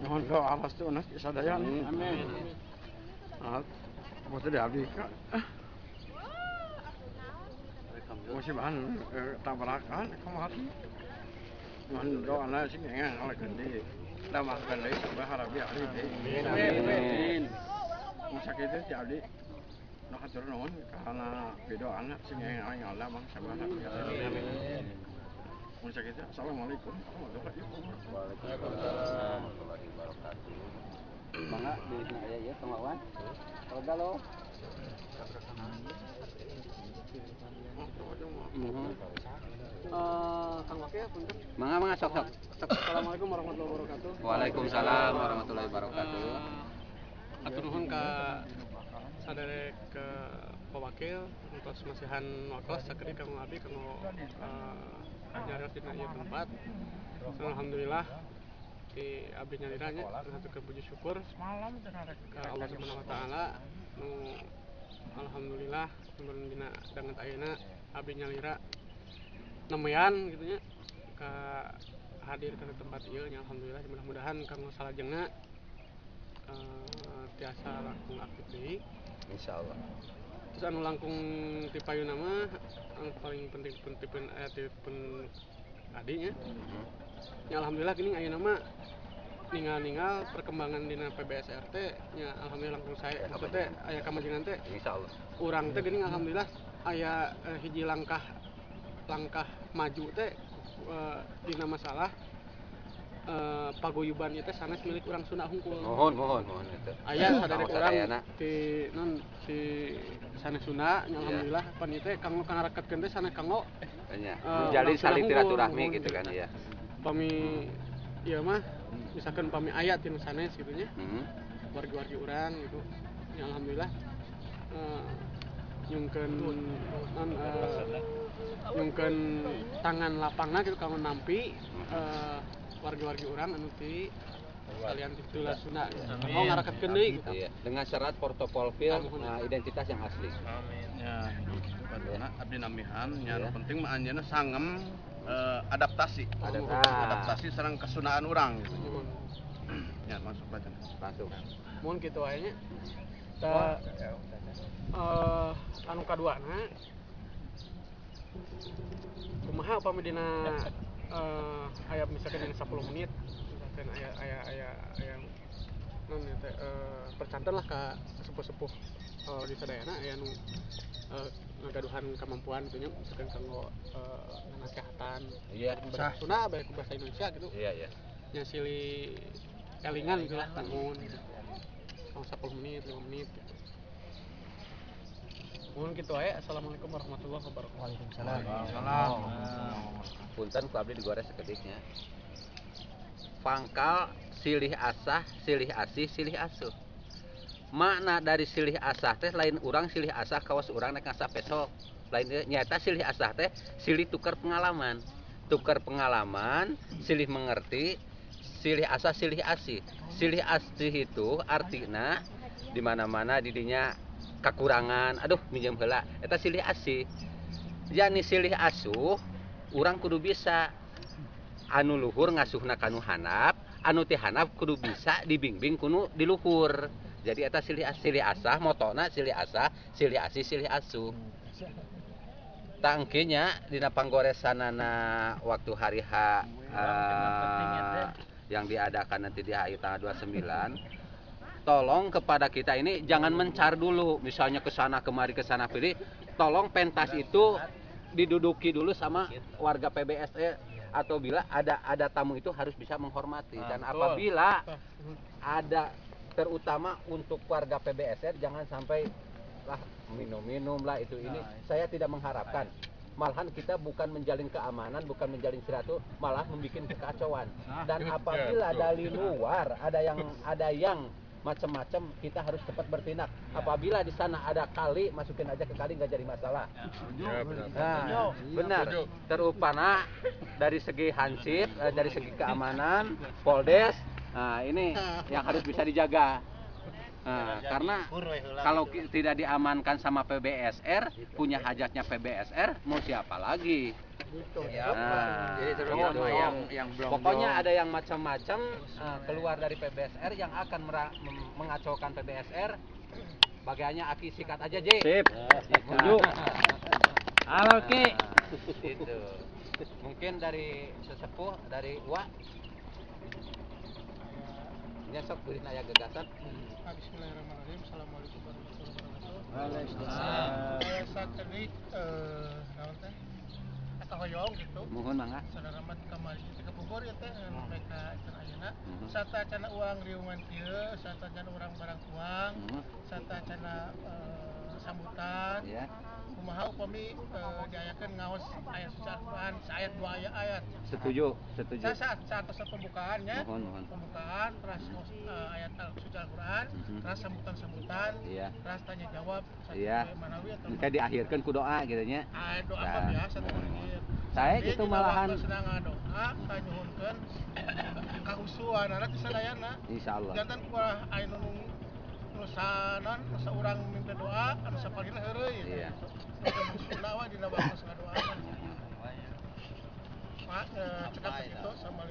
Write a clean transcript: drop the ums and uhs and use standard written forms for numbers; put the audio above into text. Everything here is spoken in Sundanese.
Nuhun doa restuna sadayana. Amin. Putri abdi ka. Musibahan tabrakan kamari. Nuhun doana sing ngalakeun deui. Tambahkeun deui sabah harabi abdi deui. Amin. Mun sakitu ti abdi. Nu hatur nuhun kana pidoana sing ngalah bang sabah harabi. Amin. Mun sakitu assalamualaikum warahmatullahi wabarakatuh. Waalaikumsalam warahmatullahi wabarakatuh. Mangga dirina aya ieu Kang Wawan. Kalau Kang Wakil punten. Mangga mangga sok sok. Assalamualaikum warahmatullahi wabarakatuh. Waalaikumsalam warahmatullahi wabarakatuh. Atur nuhun ka saderek ke Pak Wakil entos masihan waktos sakedik kanggo abdi kanggo nyarios dina ieu tempat. Alhamdulillah di abdi nyalira nya haturkeun puji syukur ka Allah Subhanahu wa taala nu alhamdulillah mun dina danget ayeuna abdi nyalira nemean gitu nya ka hadir ke tempat ieu nya alhamdulillah mudah-mudahan kanggo salajengna tiasa langkung aktif deui insyaallah. Terus anu langkung ti payuna mah anu paling penting pun tipun adi nya. Ya alhamdulillah gini ayeuna mah ningal-ningal perkembangan dina PBSR teh nya alhamdulillah langkung sae maksudnya aya kamajengan teh insyaallah. Urang teh geuning alhamdulillah aya hiji langkah maju teh dina masalah paguyuban ieu teh sanes milik urang Sunda hungkul. Mohon mohon eta. Aya saderek urang ti non si sanes Sunda nya alhamdulillah pan ieu teh kanggo kangareketkeun teh sanes kanggo nya menjalin saling silaturahmi gitu kan ya. Pami ieu mah misalkan pami aya ti nu sanes kitu nya. Wargi-wargi urang gitu. Ya alhamdulillah nyungkeun non nyungkeun tangan lapangna gitu kanggo nampi wargi-wargi urang anu ti sekalian ti Dulur Sunda. Mau ngareketkeun deui gitu. Iya, dengan syarat portofolio identitas yang asli. Amin. Ya, baduna abdi namihan nya nu penting mah anjeunna sangem adaptasi. Adaptasi sareng kesundaan urang gitu. Ya, masuk baca. Langsung. Mun kitu wae nya. Ta anu kaduana kumaha upami dina aya misalkan dina 10 menit misalkan aya non teh percanten lah ka sepuh-sepuh di sadayana aya nu ngagaduhan kemampuan gitu nya misalkan kanggo nasehatan iya bahasa Sunda bae bahasa Indonesia gitu iya iya nya silih elingan gitu lah tangun gitu 10 menit 5 menit gitu. Mohon gitu aja. Assalamualaikum warahmatullahi wabarakatuh. Waalaikumsalam. Waalaikumsalam. Punten ku abdi digores sakediknya. Pangkal silih asah, silih asih, silih asuh. Makna dari silih asah teh lain urang silih asah kawas urang nek ngasah pesok. Lain nyata silih asah teh silih tukar pengalaman. Tukar pengalaman, silih mengerti, silih asah, silih asih. Silih asih itu artina di mana-mana didinya kekurangan, aduh minjem heula eta silih asih. Yani silih asuh urang kudu bisa anu luhur ngasuhna kanu handap, anu ti handap kudu bisa dibimbing kunu di luhur. Jadi eta silih silih asah motona silih asah, silih asih, silih asuh. Tangkinya dina panggoresanana waktu hari H yang diadakan nanti di HI tanggal 29. Tolong kepada kita ini jangan mencar dulu, misalnya ke sana kemari ke sana pilih, tolong pentas itu diduduki dulu sama warga PBSE atau bila ada tamu itu harus bisa menghormati. Dan apabila ada terutama untuk warga PBSR jangan sampai lah minum-minum lah itu ini. Saya tidak mengharapkan. Malahan kita bukan menjalin keamanan, bukan menjalin silaturahmi, malah membuat kekacauan. Dan apabila dari luar ada yang macam-macam, kita harus cepat bertindak. Apabila di sana ada kali, masukin aja ke kali, nggak jadi masalah. Ya, benar. Nah, benar. Terutama dari segi hansip, dari segi keamanan, Poldes, nah ini yang harus bisa dijaga. Nah, karena kalau tidak diamankan sama PBSR, punya hajatnya PBSR, mau siapa lagi? Nah, jadi terutama gitu. yang belum. Pokoknya ada yang macam-macam keluar dari PBSR yang akan mengacaukan PBSR. Bagiannya Aki sikat aja, J. Sip. Setuju. Halo, Ki. Itu. Mungkin dari sesepuh, dari Wa. Ini sok beureun aya gagasan. Bismillahirrahmanirrahim. Assalamualaikum warahmatullahi wabarakatuh. Waalaikumsalam. Sakedik naon teh? Atau hoyong gitu. Mohon mangga. Saudara mah kamari teh kepungkur ya teh sampai ka can ayeuna. Satacana urang riungan kieu, satacana urang barang tuang, satacana sambutan. Ya. Kumaha upami diayakeun ngaos ayat suci Al-Qur'an, saayat dua ayat. Setuju, setuju. Saya saat pembukaannya. Mohon, mohon. Pembukaan terus ayat suci Al-Qur'an, terus sambutan-sambutan, terus tanya jawab, Iya. manawi atau Engke diakhirkeun ku doa gitu nya. Doa mah biasa teh. Saya gitu malahan sedang ngadoa kanyuhunkeun kahusuanana ti sadayana. Insyaallah. Janten kuah aya nu sanon saurang minta doa anu sapalihna heureuy. Iya. Sunah we dina waktu ngadoa. Pak cekap sakitu sama.